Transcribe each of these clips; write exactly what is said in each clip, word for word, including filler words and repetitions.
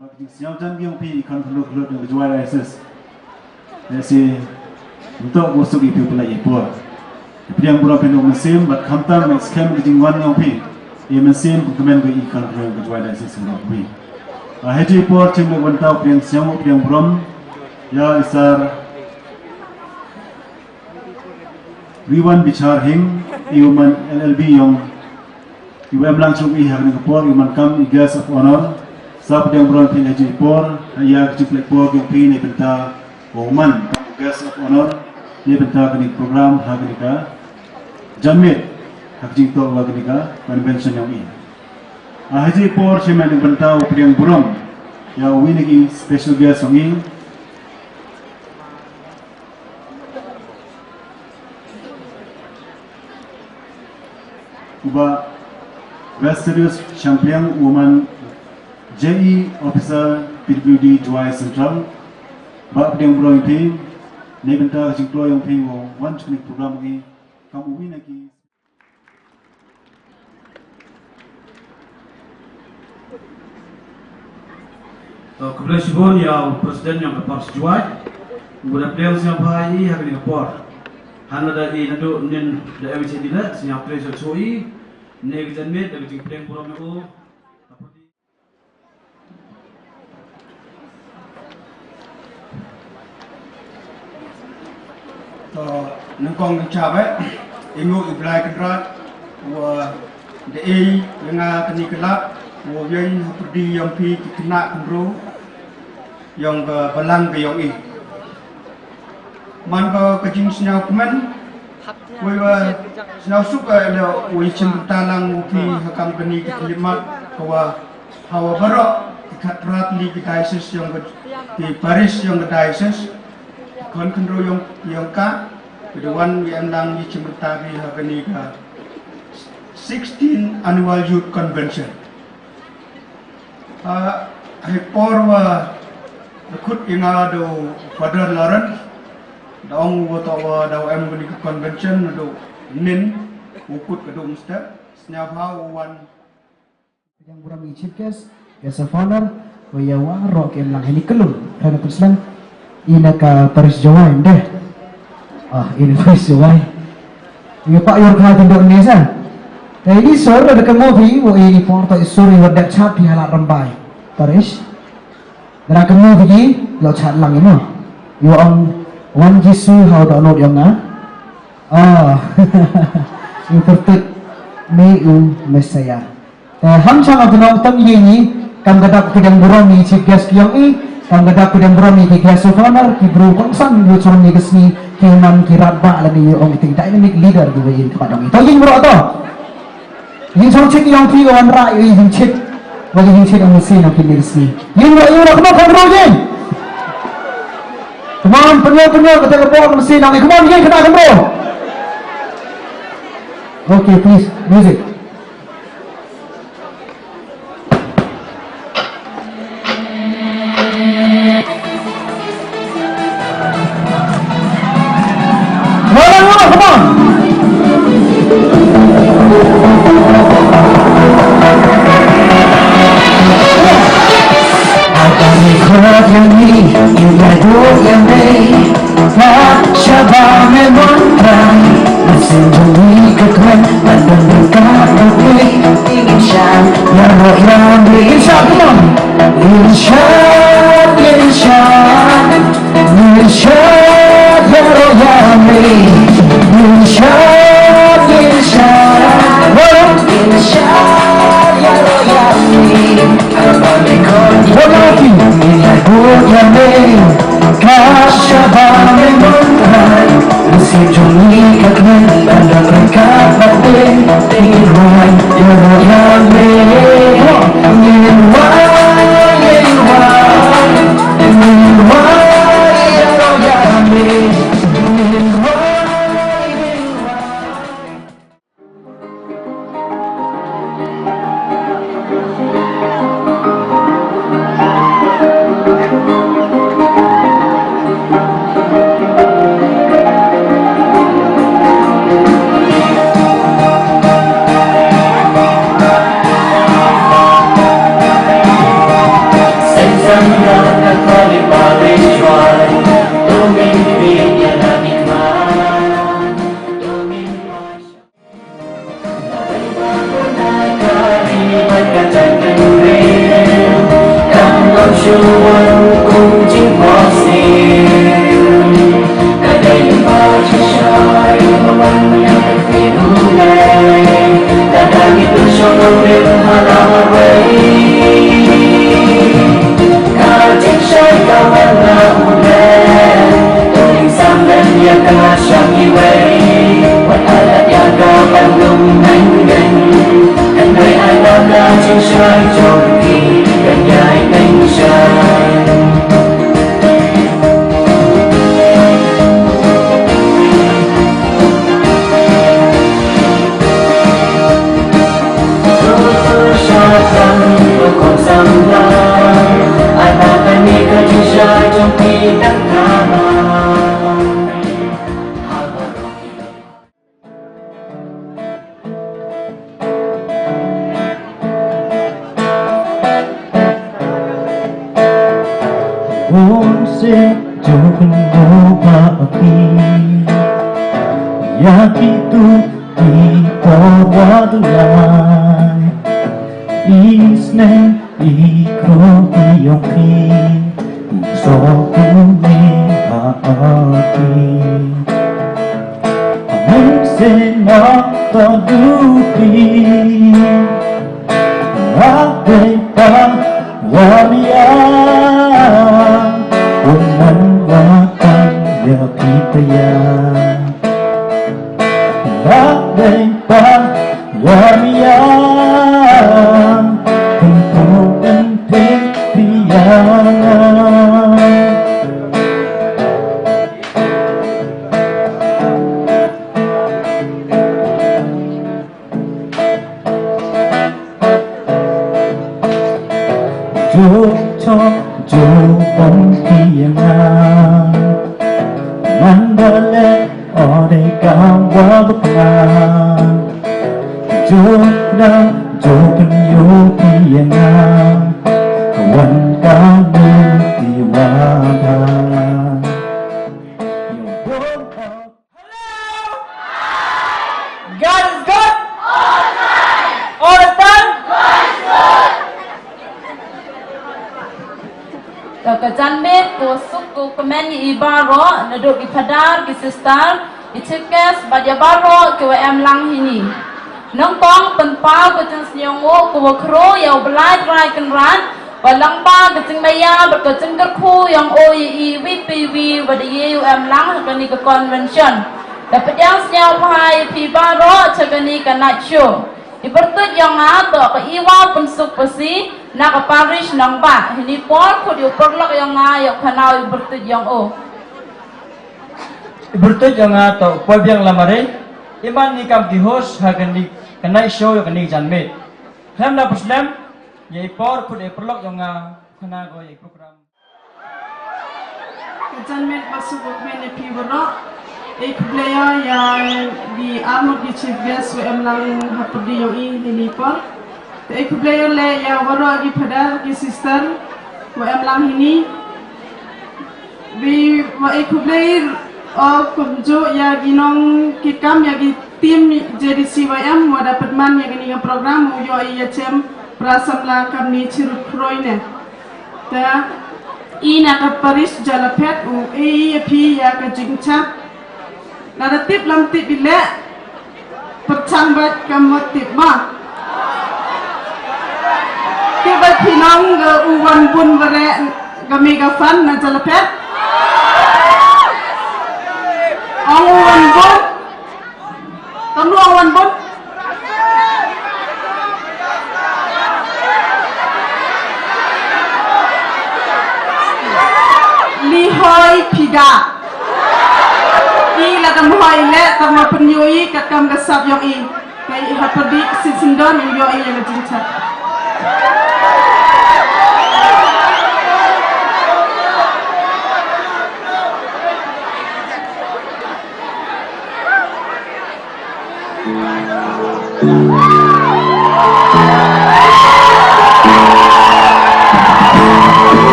Bad ka jingsngewthuh ïa phi i khun khynroo khynroo jong ka Jowai Diocese. Ïa shi, ntok ko suk i phi u pynlait i por. I pdiang burom phi u mynsiem bad khamtam ngi skhem ka jingwan ïa phi. I mynsiem kmen ko i khun khynroo ka Jowai Diocese ngi. Ah, ha ïa i por chim le wan tau pdiang sngewthuh pdiang burom. Ïa i Sir Riwan Bichar Hing, i u man L L B ïong i u em lang shuh i ha kane ka por, i u man kam i guest of honor. Sa pdiang burom phi ha ïa i por, ha ïa ka jingpynlait por ïong phi na bynta u man kam guest of honor na bynta kane ka program ha kane ka janmiet ha ka jingtoh wa kane ka convention ïong i. Ha ïa i por shim na bynta u pdiang burom ïa uwi na ki special guest ïong i. U Bah Vestadius Shampliang, u man J E Officer P W D Jowai Central. Bah, pdiang burom ïa phi na bynta ka jingkloi ïong phi wow wan sha kane ka program ïong i kam uwi na ki. To, khublei shibun ïa u President ïong ka Parish Jowai. U da pdiang sngewbha ïa i ha kane ka por. Hana da i naduh nin da em i sha dina, sngewbha pdiang sngewbha ïa i. Ne ka janmiet da ka jingpdiang burom ïa u. To, nyngkong nyngkong, eh, i nguh i Blei Kynrad wa da ei ïa nga kane ka lad wa ïeng ha pyrdi ïong phi ki khynnah khynroo ïong ka balang ka ïong i. Man ka ka jingsngewkmen, wei wa sngewsuk ka ïa la wei shim bynta lang u phi ha kam kane ka khyllipmat ka wa ha wa baroh ki khatphra tylli ki diocese ïong ka, ki parish ïong ka diocese, ki khun khynroo ïong, ïong ka, ki da wan ïa em lang ïa shim bynta phi ha kane ka sixteen Annual Youth Convention. Ah, ha i por wa da khut ïa nga da u Father Lawrence, da ong u wa toh wa da u em kane ka convention naduh nin, u kut ka dum step, sngewbha u wan. Pdiang burom ïa i Chief Guest, Guest of Honor, wa ïa waroh ki em lang ha kane ka lum, ha kane ka pyrshang. I na ka Parish Jowai, ym dei? Ah, i na Parish Jowai. Ïa pa ïor ka tynduh ni sa. Te i sur da ka movie, wa i por to i sur i wa dep chat phi ha Lad Rymbai Parish. Da ka movie ki, lo chat lang i mo. Ïa ong Wan Jisu ha u dohnud ïong nga. Ah. I pyrtuit me u Messiah. Te ham chang a bynong tang ïa ngi, kam ka dak pdiang burom ïa i Chief Guest ki ïong i, kam ka dak pdiang burom ïa ki Guest of Honor, ki briew kongsan ïa u chong ïa ka sngi, ki man ki radbah lane ïa ong i ting dynamic leader ki wa ïa ka pat ong i. To ïing bro to. Ïing chong chit ïong phi wan rah ïa ïing chit. Wa ïing chit ong i sngi ong ki ïa ka sngi. Ïing bro, ïing bro, come on, come on, ïing. Come on, pynïoh, pynïoh, kata ka bor ka machine ong i. Come on, ïing, kata ka bro. Okay, please, music. Come on, come on. Come on. Bun sien jong pyndonkam ïa phi, ïa kito ki por ba dang lai. Isynei i khublei ïa phi, u sngewbha ïa phi. Mynsiem na to dupi, a dei ba wan ïa, u man wa kan ïa phi ta ïa. A dei ba wan ïa, pynpung pynpung phi ïa. Jong chong jong pom ki ïa nga, man da leh o dei kam wa bak nga. Jong da jong pynïoh ki ïa nga, wan ka nong ti wa ba. Hello! God is good. All the time. Ka, ka janmiet ko suk ko kmen ïa i baroh, naduh ki phadar, ki sister, ki chief guest, bad ïa baroh kiwa em lang hini. Nyngkong pynpaw ka jingsngewnguh kawa khraw ïa u Blai Trai Kynrad, ba lyngba ka jingmaïa bad ka jingkyrkhu yong u ïa i wi pa wi wa da ïa u em lang ha kani ka convention. Da pdiang sngewbha ïa phi baroh cha kani ka night show. I pyrtuid yong nga toh ka Iwa Pynsuk Pasi na ka parish Nangbah. Hini por khut ïa u paralok yong nga ïa u khana i pyrtuid yong u. I pyrtuid yong nga toh u Pabiang Lamare. I man ni kam ki host ha kani ka night show ïa kani ka janmiet. Khlem da pyrslem, ïa i por khut ïa i paralok yong nga khana ko ïa i program. Ka janmiet ba suk ba kmen ïa phi baroh. Ei khublei ïa ki arngut ki chief guest wa em lang ha pyrdi yong i hini por. Te ei khublei leh ïa waroh ki phadar ki sister wa em lang hini. Wi wa ei khublei o kumjuh ïa ki nong ki kam ïa ki team J D C Y M wa da pynman ïa kani ka program u ïoh i ïa chem pra samla kamni chirup khroi ne. Te i na ka parish Jalaphet u ei ïa phi ïa ka jingchat. Lada tip lam tip i leh. Pyrchang bad ka mut tip ma. Tip bad phi nong ka u Wanbun Wareh ka Mega Fund na Jalaphet. Ong u Wanbun. Kamnu ong Wanbun? Lihoi phi da. I la kam hoi leh tang ma pynïoh i katkam ka sap yong i. Ka i ha pyrdi ka shisien don u ïoh i ïa ka jingchat.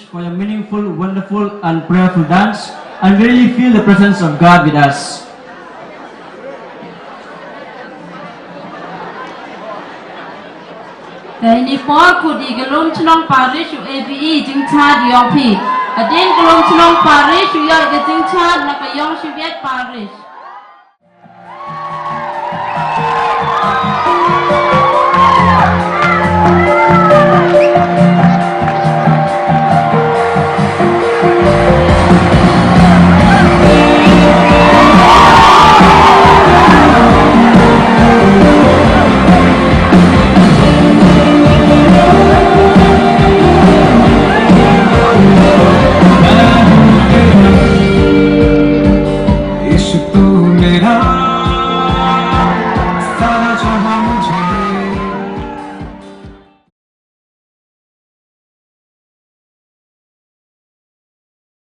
for your meaningful, wonderful, and prayerful dance, and really feel the presence of God with us. Te ini por kut i ka Lumchnong Parish u A B E jingchad yong phi. Hadien ka Lumchnong Parish u ïoh ka jingchad na ka Yong Shiviat Parish.